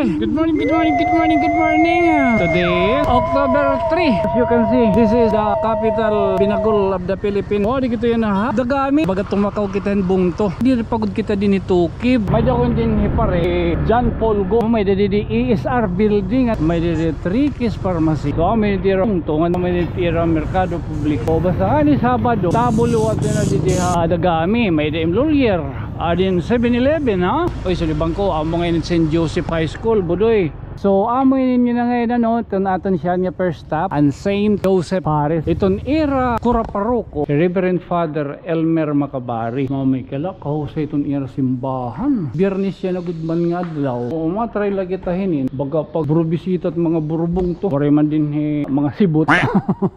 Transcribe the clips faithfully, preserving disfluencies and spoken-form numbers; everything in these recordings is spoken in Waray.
Good morning, good morning, good morning, good morning. Today, October three. As you can see, this is the capital Binagul of the Philippines. Oh, di kita yana, ha? Dagami. Baga tumakaw kita hin bungto. Diri pa gud kita dinhi tukib. May-ada ko dinhi pare, John Paul Go. May-ada didi E S R building. May-ada didi Three Keys Pharmacy. So, may-ada didi bungto. May-ada didi merkado publiko. Basta ngani Sabado, tabo liwat na didi ha Dagami. May-ada M Lhuillier. Adi in Seven Eleven, ha? Oy, sulibangko, amo ngay-an it Saint Joseph High School, Budoy. So, amo ini na ngay-an, ano, iton aton siya nga first stop, an Saint Joseph Parish. Iton ira kura paroko, Reverend Father Elmer Macabari. Mao may kala, kahusay iton ira simbahan. Biyernes yana gud man nga adlaw. O, ma-try la kita hinin. Baga pagburubisita it mga burubong to. Waray man dinhi mga sibot.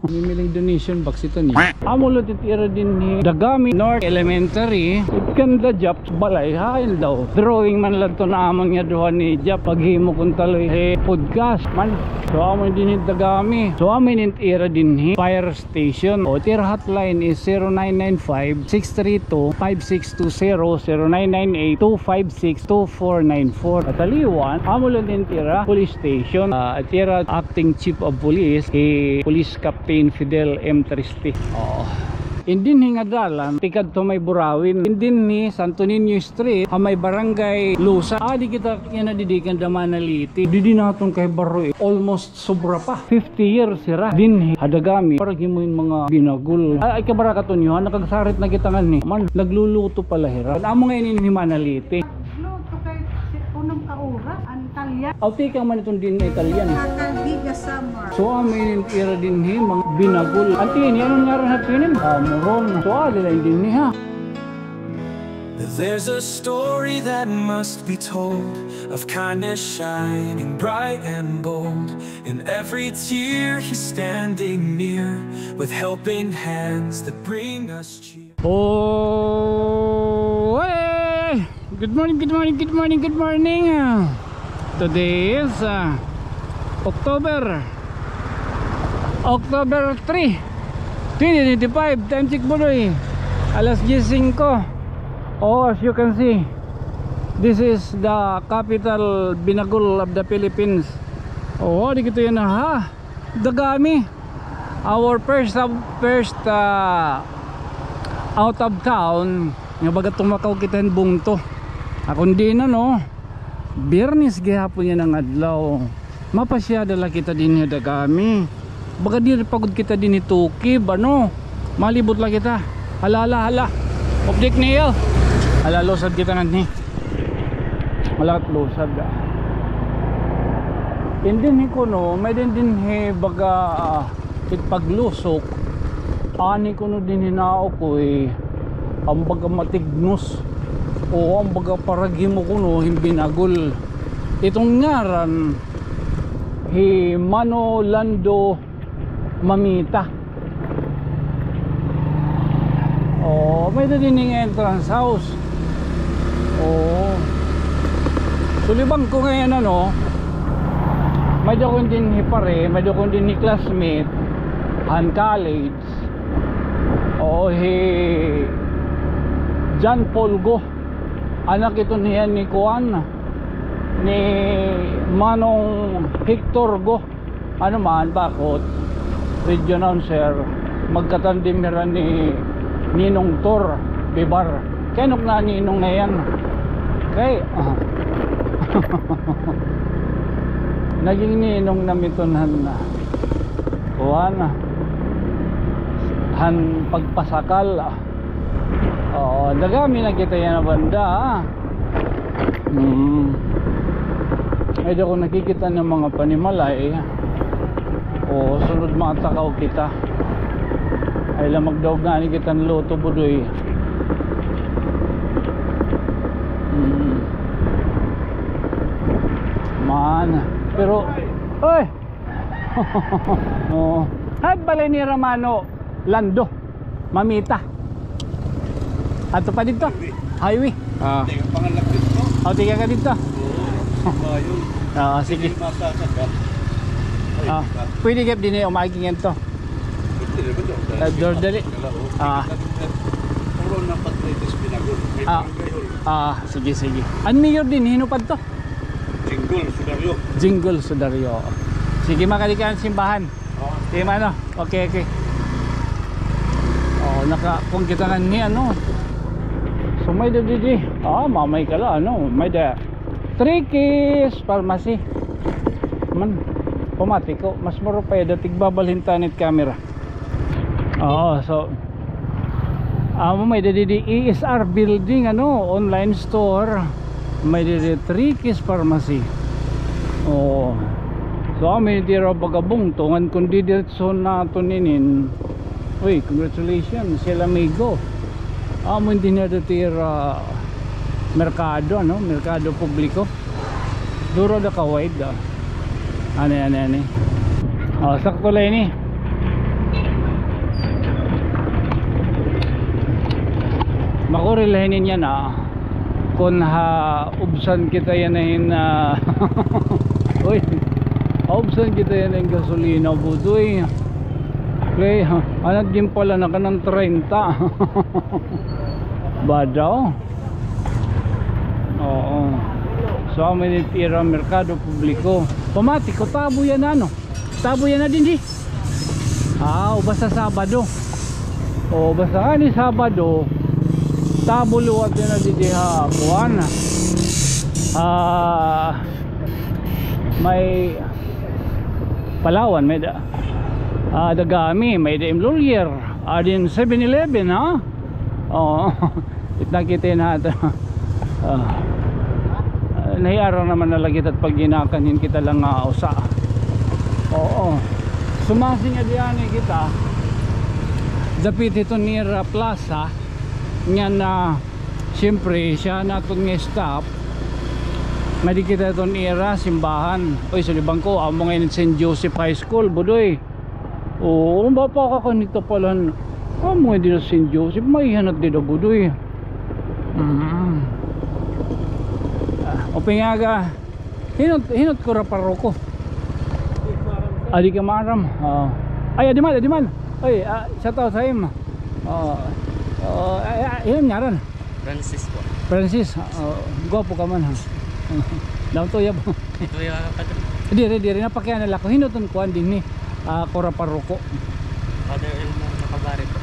Mimiling donation box ito niya. Amo la it ira dinhi Dagami North Elementary. It kanda Jap balay, hain daw. Drawing man la ito na amon nga duha ni Jap paghimo kun taloy hi podcast man. So, amo dinhi Dagami. So, amo ini it ira dinhi fire station. O, it ira hotline is zero nine nine five, six three two, five six two zero, zero nine nine eight, two five six, two four nine four. Kataliwan, amo la ini it ira police station. Ah, it ira acting chief of police, hi Police Captain Fidel M. Triste. Oo. Ini dinhi nga dalan, tikadto may Burawin. Ini dinhi Santo Niño Street, ha may Barangay Lusa. Adi kita yana didi kanda Manaliti. Didi naton kay baro, eh. Almost sobra pa. Fifty years hira dinhi ha Dagami. Para gihimo hin mga binagol. Ay, ay, kabaraka tunyo, ha? Nakagsarit na kita nganhi. Man, nagluluto pala hira. Amo ngay-an ini hi Manaliti. Luto kay si unang kaura, an Italian. Aw, tikang man iton dinhi Italian. Kakaldiga Samar. So, amo ini it ira dinhi, mga binagol. An tini, ano ngaran ha tini? Ah, moron. So, adi la ini dinhi, ha? There's a story that must be told of kindness shining bright and bold. In every tear, he's standing near with helping hands that bring us cheer. Oh, hey! Good morning, good morning, good morning, good morning. Ah, today is, ah, October. October three, twenty twenty-five. Time check, Budoy. Alas dyes singko. Oh, as you can see, this is the capital Binagol of the Philippines. Oh, di kita yana, ha? Dagami. Our first of, first, ah, out of town, nga baga tumakaw kita hin bungto. Akon diri na, no? Biyernes gihapon yana nga adlaw. Mapasyada la kita dinhi ha Dagami. Baga diri pa gud kita dinhi tukib, ano? Malibot la kita. Hala, hala, hala. Updik niyo. Hala, lusad kita nganhi. Malakat lusad, ah. Ini dinhi kuno, may-ada dinhi baga, ah, it paglusok. Ani kuno dinhi na ako, eh, an baga matignos. O an baga para gihimo kuno hin binagol. Iton ngaran hi Mano Lando Mamita. Oh, may-ada dinhi nga entrance house. Oh. Sulibangko ngay-an, ano, may-ada ko dinhi pare, may-ada ko dinhi classmate han college. Oo, hi John Paul Go. Anak ito niya ni kuan, ni Manong Hector Go. Ano man, bakot? Radio announcer, magkatandem hira ni Ninong Tor Bibar. Kay ano na Ninong ngay-an? Kay, ah. Naging ninong na mi iton han, ah, kuan, ah, han pagpasakal, ah. Oo, Dagami na kita yana banda, ah. Hmm. Ay, di ako nakikita ng mga panimalay. O, sunod matakaw kita. Ay, lamag daw gani kita ng luto, Budoy. Hmm. Man. Pero, oy! Oo. Hay, balay ni Ramano Lando Mamita. Ato pa dito. Highway. Ah. Teka, pangalapit mo. O, tiga ka dito. Oo. Ayun. Ah, sige. Hindi masasaka. Ay, ah, di ba? Pwede ka din eh, umaaging yan to. Pwede naman daw. Ah, dordali. Wala, oh. Ah. Puro na patritis Binagol. May ah, barangay hall. Ah, sige, sige. An mayor din, hino pa to? Jingle Sudario. Jingle Sudario. Sige, makadi ka an simbahan. Oo. Sige, mano. Okay, okay. Oh, naka, kun kita nganhi, ano. So, may-ada didi. Ah, mamay ka la, ano. May-ada Three Keys Pharmacy. Man, pamati ko, mas mura pa iya dati igbabalhin ta anit camera. Oo, so, amo may-ada didi E S R building, ano, online store. May-ada didi Three Keys Pharmacy. Oo. So, amo ini didi ira baga bungto, ngan kun didiretso naton inin. Uy, congratulations, Sel Amigo. Amo ini didi ira merkado, no? Merkado publiko. Duro da ka wide, ah. Ani, ani, ani. Oh, sakto la ini. Makuri la hinin yana, ah. Kun ha, ubsan kita yana hin, ah, uy, ha ubsan kita yana hin gasolina, budoy. Okay, ha, anat gin pala na kanan treinta. Badaw. Oo. So, amo ini ira merkado publiko. Pamati ko, tabo yana, ano? Tabo yana dinhi. Ah, o basta Sabado. O basta ani Sabado, tabo liwat yana dinhi ha kuan. Ah, may Palawan, may-ada. Ah, Dagami, may-ada Imlolier. Adi hin Seven Eleven, ha? Oo. Kita, kita na ito. Ah. Ah, nahiara naman na lagi tat pag-inakan hin kita la nga usa. Oo. Sumasing nga diyani kita. Dapit hiton ira plaza. Ngan, ah, siyempre, siya naton nga stop. Ngadi kita hiton ira simbahan. Uy, sulibang ko, amo nga ini Saint Joseph High School, budoy. Oo, mapakakanita pala. Amo nga dida Saint Joseph, may hanat dida, budoy. Mm. Ah, upingaga. Hinot, hinot ko ra paroko. Adi ka maaram. Oo. Ay, adi man, adi man. Ay, ah, shout out sa imo. Oo. Oo, ay, ay, imo ngaran? Francis po. Francis, ah, gwapo ka man, ha? Daw to, yab. Ito yung ano pa to. Diri, diri, napakiana la ko. Hinoton kuan dinhi, ah, kura paroko. Father Elmer Macabari po.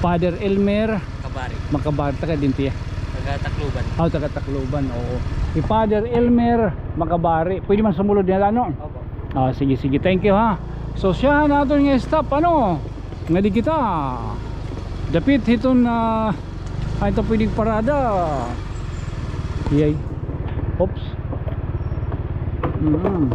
Father Elmer Macabari. Macabari, taga dinhi tiya. Taga Tacloban. Ah, taga Tacloban, oo. Si Father Elmer Macabari. Pwede man sumulod niya, ano? Opo. Ah, sige, sige. Thank you, ha. So, siya naton nga stop, ano? Ngadi kita. Dapit hiton, ah, ay, ito pwedeng parada. Yay. Oops. Mm.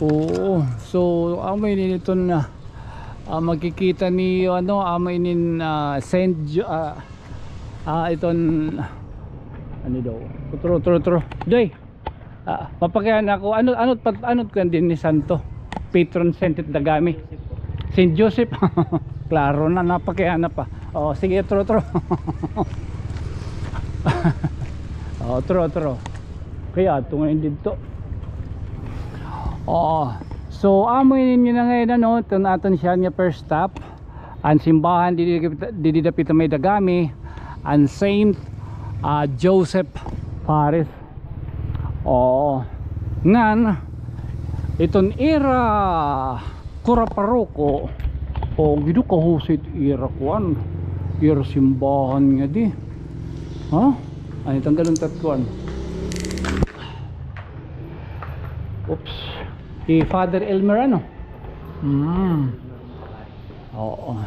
Oo. So, amo ini iton, ah, ah, makikita niyo, ano, amo inin, ah, Saint Jo-, ah, ah, iton, ano daw? Utro, utro, utro. Day! Ah, mapakiana ko, ano, ano pa, ano kuan dinhi santo? Patron saint it Dagami. Saint Joseph. Klaro na, napakiana pa. O, sige, otro, otro. O, otro, otro. Kay adto ngay-an didto. Oo. So, amo ini na ngay-an, ano, iton aton siya nga first stop. An simbahan didi, didi dapit may Dagami, an Saint, ah, Joseph Parish. Oo. Ngan, iton ira kura paroko, o, gid kahusay it ira kuan, ira simbahan ngadi. Ha? Ay, tanggalon ta it kuan. Oops. Hi Father Elmer, ano? Hmm. Oo.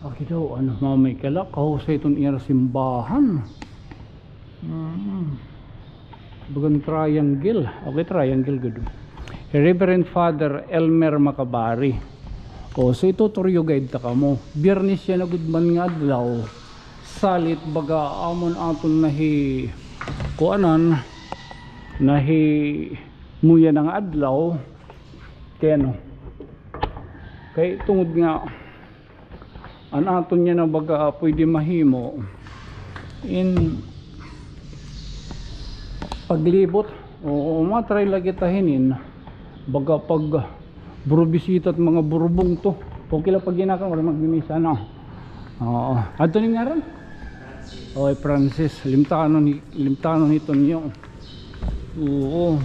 Aki daw, ano, mamay ka la, kahusay iton ira simbahan. Mm. Bagan triangle. Okay, triangle gud. Reverend Father Elmer Macabari. O, so ito tour guide ta kamo. Biyernes yana gud man nga adlaw. Salit baga amon aton nahi-, kuanan, nahimuya na nga adlaw. Kay ano? Kay tungod nga an aton yana baga pwede mahimo in paglibot. Oo, ma-try la kita hinin. Baga pag burubisita it mga burubong to. Okay la pag-inakan, waray magmimisa, no? Oo. Adto nim ngaran? Oy, Francis, limtanon hi-, limtanon hiton niyo. Oo.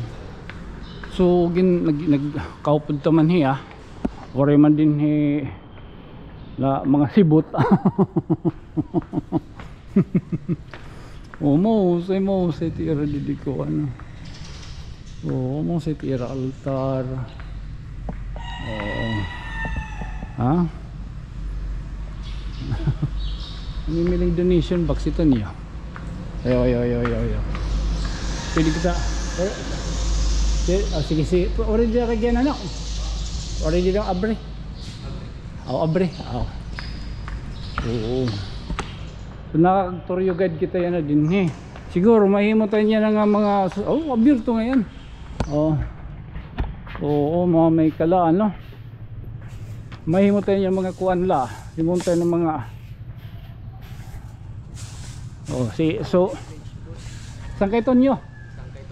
So, gin-, nag-, nagkaupod ta man hiya. Waray man dinhi la mga sibot. O, mahusay, mahusay it ira didi kuan. Oo, mahusay it ira altar. Oo. Ha? Namimiling donation box ito niya. Ayo, ayo, ayo, ayo, ayo. Pwede kita. Or, si-, ah, sige, sige. Already na kagyan, ano? Already na abri. Aw, abri. Aw. Oo. So, nakakag-tour guide kita yana dinhi. Siguro, mahimo ta yana nga mga, oh, abierto ngay-an. Oh. Oo, mga may kala, ano? Mahimo ta yana mga kuan la. Himo ta yana mga, oh, si, so, sangkay Tonyo.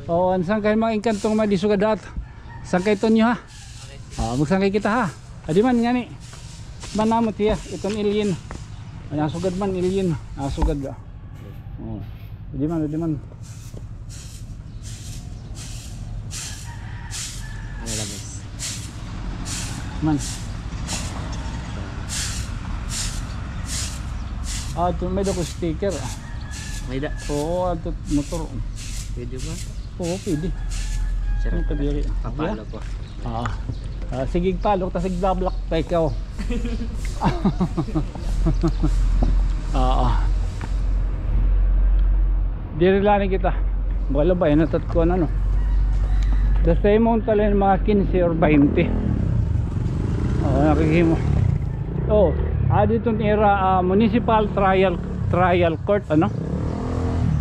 Oo, an sangkay mga engkanto nga mga di sugad ha. Sangkay Tonyo, ha? Ah, magsangkay kita, ha? Adi man ngani. Manamot hiya, iton alien. Ay, nasugad man, alien. Nasugad, ah. Oh. Adi man, adi man. Ano lang, miss? Man. Ah, ito, may dako sticker, ah. May da- Oo, ato motor. Pwede ba? Oo, pwede. Sir, ano ka diri? Papalo ko. Ah. Ah, sige, palo, tas igblablock pa ikaw. Oo. Diri la ni kita. Wala ba, yan natat ko, ano, no? Basta himo unta la hin mga kinse or baynte. Oo, nakikimo. Oh, ah, dito nira, ah, municipal trial, trial court, ano?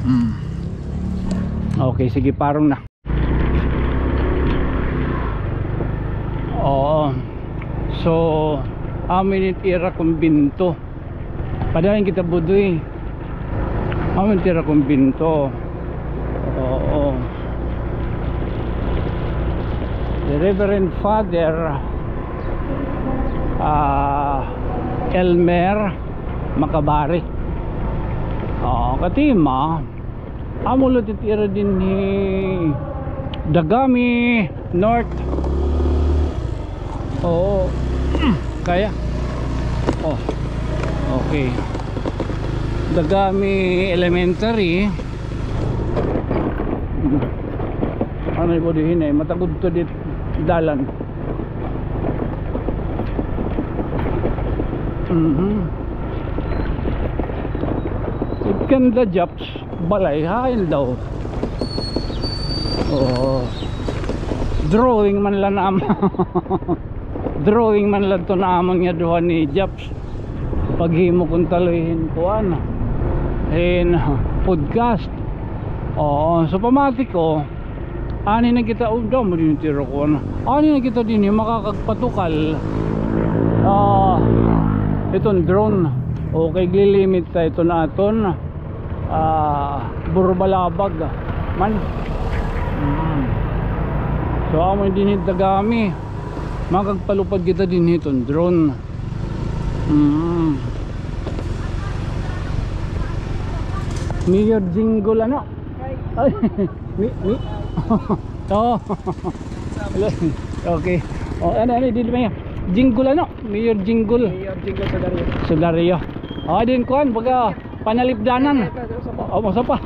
Hmm. Okay, sige, parong na. Oo. So, amo ini it ira kumbento. Padayon kita, Budoy. Amo ini it ira kumbento. Oo. The Reverend Father, ah, Elmer Macabari. Oo, katima. Amo la it ira dinhi Dagami North. Oo. Kaya. Oh. Okay. Dagami Elementary. Ano ibo dihin eh, matagod to dit dalan. Mhm. It can the job. Balay, hain daw. Oo. Drawing man la na am-, drawing man la ito na amon nga duha ni Japs. Paghimo kun taloy hin kuan. Hin podcast. Oo, so pamati ko, ani na kita, oh, damo dinhi tira kuan. Ani na kita dinhi makakagpatukal. Ah, iton drone. Okay, glilimit ta iton aton. Ah, Burbalabag man. Mm. So, amo dinhi Dagami. Makagpalupad kita dinhi iton drone. Mm. Mayor Jingle, ano? Ay, mi, mi. Oo. Hello. Okay. O, ano, ano, dili ba niya? Jingle, ano? Mayor Jingle. Mayor Jingle Sudario. Sudario. O, din kuan, baga panalipdanan. Ay, ay, ay, usa pa. O, usa pa.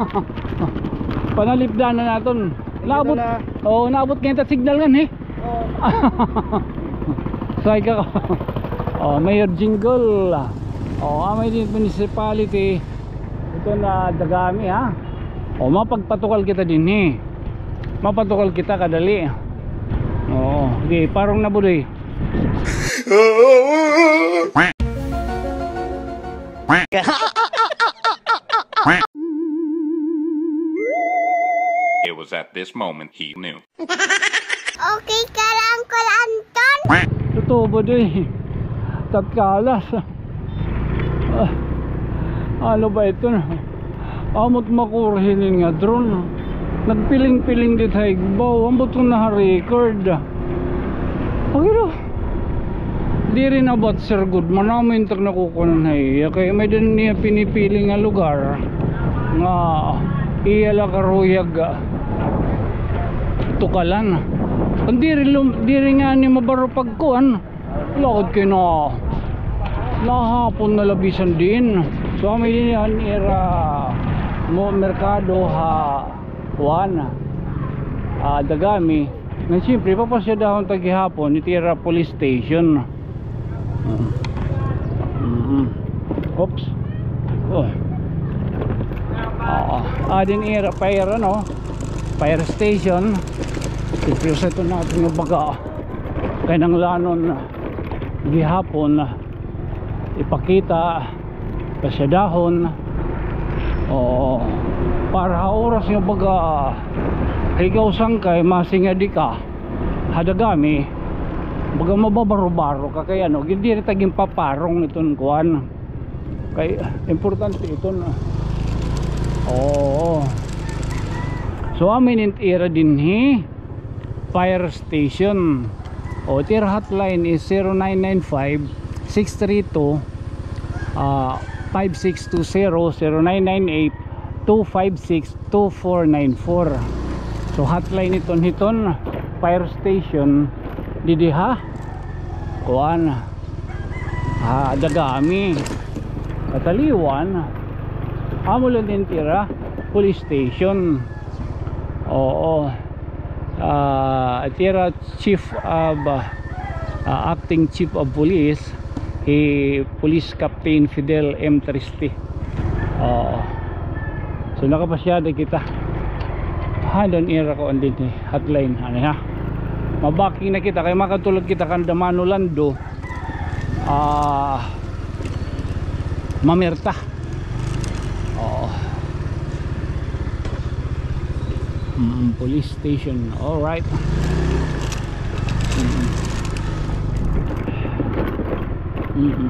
Panalipdanan naton. Naabot. Signal na. O, naabot kay ta signal ngan, eh. Oo. Say ka. O, Mayor Jingle. O, amo dinhi municipality. Ito na Dagami, ha? O, mapagpatukal kita dinhi. Mapatukal kita kadali. Oo. Okay, parong na, Budoy. It was at this moment he knew. Okay ka la, Uncle Anton? Totoo ba, Doy? Tatkalas. Ah, ano ba ito? Amo it makuri hinin nga drone. Nagpiling-piling dida ha igbaw. Ambot kon naha-record. Okay, do. Diri na ba, Sir Goodman, amo it ak nakukuan ha iya, kay may-ada niya pinipili nga lugar nga iya la karuyag, ah, tukalan. Kon diri lum-, diri ngani mabaro pagkuan, lawod kay na, nahapon na la bisan diin. So, amo ini an ira mo merkado ha kuan, ah, Dagami. Ngan siyempre, papasyadahon ta gihapon it ira police station. Mm. Mm. Oops. Oh. Oo. Adi an ira fire, ano? Fire station. Siyempre, usa ito naton nga baga kinahanglanon gihapon ipakita, pasyadahon. Oo. Para ha oras nga baga ikaw sangkay, masingadi ka ha Dagami, baga mababaro-baro ka kay ano, diri ta ginpaparong iton kuan. Kay importante iton, ah. Oo. So, amo ini it ira dinhi. Fire station. O, it ira hotline is zero nine nine five, six three two, ah, five six two zero, zero nine nine eight, two five six, two four nine four. So, hotline iton hiton fire station didi ha kuan, ha Dagami. Kataliwan, amo la ini it ira police station. Oo. Ah, it ira chief of, ah, ah, acting chief of police, hi Police Captain Fidel M Triste. Oo. So, nakapasyada kita. Ha, doon ira ko andin, eh, hotline, ano ha? Mabaking na kita, kay makatulog kita kanda Mano Lando. Ah, Mamerta. Oo. Mm, police station. All right. Mm. Mm.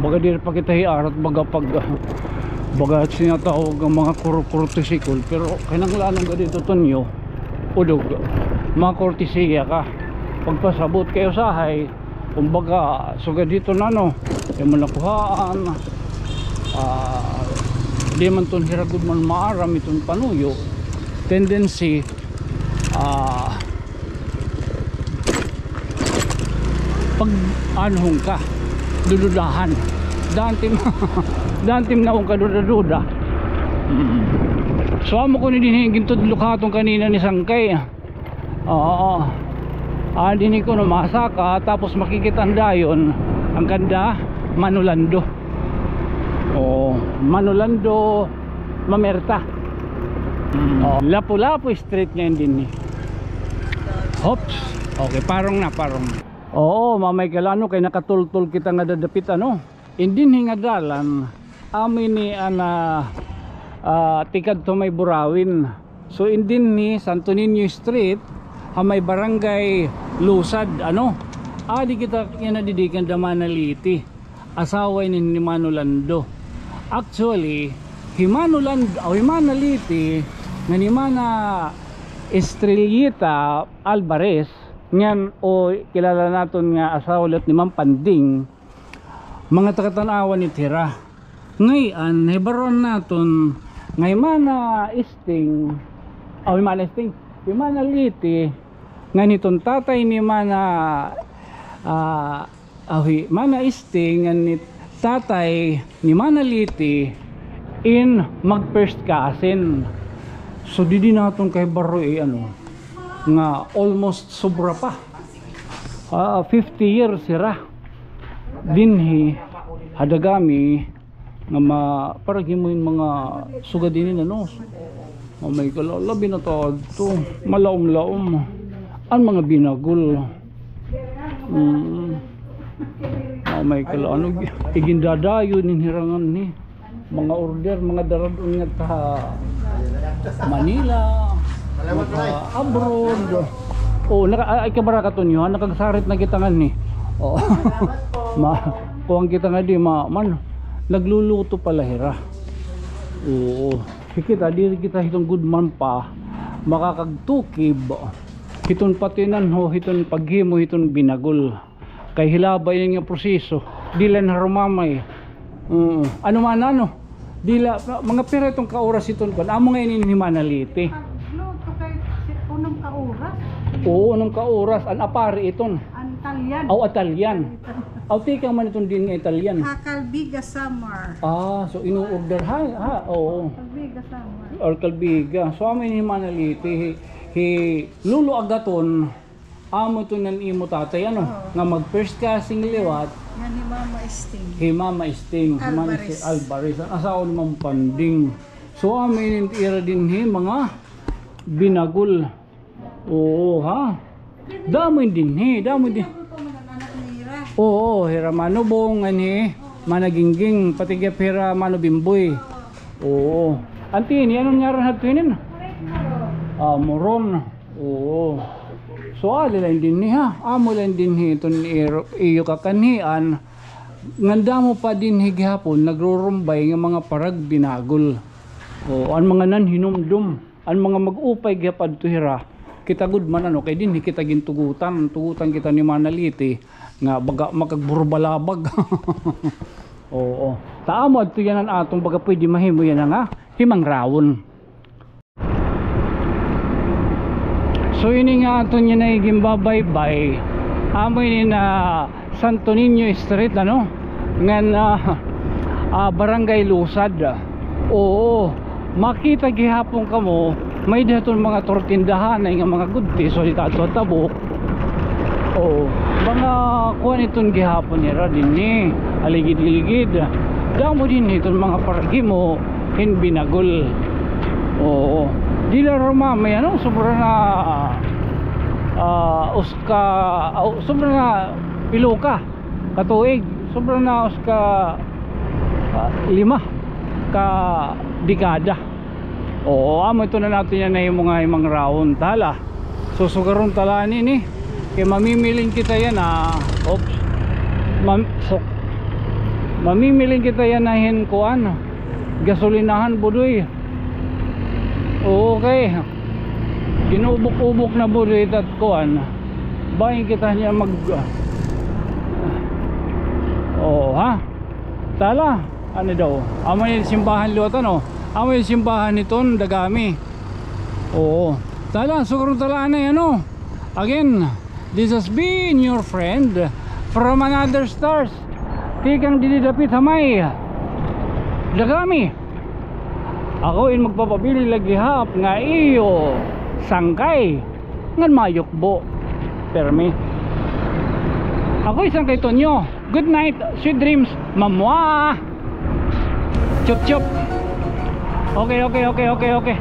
Baga diri pa kita hiarat, baga pag, baga sinatawag an mga kuro-, kurtisikol, pero kinahanglan gad ito, Tonyo, udog, mga kortesiya ka. Pagpasabot kay usahay, kumbaga, sugad hiton ano, imo nakuhaan, ah, di man ton hira gud man maaram iton panuyo, tendency, ah, pag-anhon ka, dududahan. Daan tim, daan tim na akon kaduda-duda. Mm. So, amo ko ni dinhi gintudlok ha aton kanina ni Sangkay. Oo. Ah, dinhi kuno masaka, tapos makikita-an dayon an kanda Mano Lando. Oo, Mano Lando, Mamerta. Mm. Oo, Lapu-Lapu Street ngay-an dinhi. Hops. Okay, parong na, parong. Oo, Ma'am Michael, ano, kay nakatultol kita nga dadapit, ano? An dinhi nga dalan, amo ini an, ah, ah, tikadto may Burauen. So, an dinhi Santo Niño Street, ha may Barangay Lusad, ano? Adi kita yana didi kanda Mana Liti. Asawa ini ni Mano Lando. Actually, hi Mano Land-, o hi Mana Liti, ngan hi Mana Estrellita Alvarez, ngan o kilala naton nga asawa liwat ni Ma'am Panding, mga taga-Tanauan it hira. Ngay-an, nahibaroan naton nga hi Mana Esting, o, hi Mana Esting, hi Mana Liti, ngan hiton tatay ni Mana, ah, ah, hi Mana Esting, ngan ni tatay ni Mana Liti, in mag-first cousin. So, didi naton kahibaro, eh, ano, nga almost sobra pa. Ah, fifty years hira dinhi ha Dagami nga ma-, para gihimo hin mga sugad ini, ano. Oh my God, labi na ta adto. Malaom-laom. An mga binagol. Mm. Oh my God, ano, igindadayon hin hira nganhi. Mga order, mga darad-on ngadto ha Manila, mga abroad. O, naka-, ay, kabaraka Tonyo, ha? Nakagsarit na kita nganhi. O. Ma-, kuan kita nganhi, ma-, man, nagluluto pala hira. Oo. Kita, diri kita hiton gud man pa. Makakagtukib hiton patinan ho, hiton paghimo hiton binagol. Kay hilaba ini nga proseso. Diri la harumamay. Oo. Ano man, ano? Diri la, mga pira iton ka oras iton kuan. Amo nga ini hi Mana Liti. Pagluto kay si-, unom ka oras. Oo, unom ka oras. An apari iton. An Italian. Aw, Italian. Aw, tikang man iton dinhi nga Italian. Ha, Calbiga, Samar. Ah, so ino-order ha, ha, oo. Calbiga, Samar. Or Calbiga. So, amo ini hi Mana Liti, hi, hi Lolo Agaton, amo iton nan imo tatay, ano, oo, nga mag-first cousin liwat. Ngan hi Mama Sting. Hi Mama Sting, Mama Sting Alvarez. Alvarez, an asawa ni Ma'am Panding. So, amo ini ira dinhi, mga binagol. Oo, ha? Damo ini dinhi, damo dinhi. Oo, hira Mano Bong, ngan hi Mana Gingging, pati gihap hira Mano Bimboy. Oo. Auntie, ini ano ngaran hadto hinin? Ah, Moron. Oo. So, ali la ini dinhi, ha? Amo la ini dinhi iton iro-, iyo kakanhian. Ngan damo pa dinhi gihapon nagrurumbay nga mga paragbinagol. Oo, an mga nanhinumdom. An mga mag-upay gihap adto hira, kita gud man, ano, kay dinhi kita gintugutan, tugutan kita ni Mana Liti, nga baga makagburbalabag. Oo. Ta amo adto yana an aton baga pwede mahimo yana nga himangrawon. So, ini nga aton yana ginbabaybay, amo ini na Santo Niño Street, ano? Ngan, ah, ah, Barangay Lusad. Oo, makita gihapon kamo, may-ada hiton mga turtindahanay nga mga gudti, so, dida adto ha tabok. Oo, mga kuan iton gihapon nira dinhi, aligid-ligid. Damo dinhi iton mga paraghimo hin binagol. Oo, diri la harumamay, ano, sobra na, ah, us-, ka, aw, sobra na pilo ka tuig, sobra na usa ka, ah, lima ka dekada. Oo, amo ito na naton yana nahimo nga himangrawon. Tala, susugaron ta la ini. Kay mamimiling kita yana, ah, oops. Mam-, so, mamimiling kita yana hin kuan, gasolinahan, Budoy. Oo, kay ginubok-ubok na, Budoy, it at kuan. Bangin kita niya mag-, oo, ha? Tala, ano daw? Amo ini simbahan liwat, ano? Amo ini simbahan hiton Dagami. Oo. Tala, sugaron ta la anay, ano? Again, this has been your friend from another stars. Tikang didi dapit ha may Dagami. Ako in magpapabilin la gihap nga iyo sangkay ngan mayukbo. Permi. Ako in sangkay Tonyo. Good night, sweet dreams, mamwa. Chup, chup. Okay, okay, okay, okay, okay.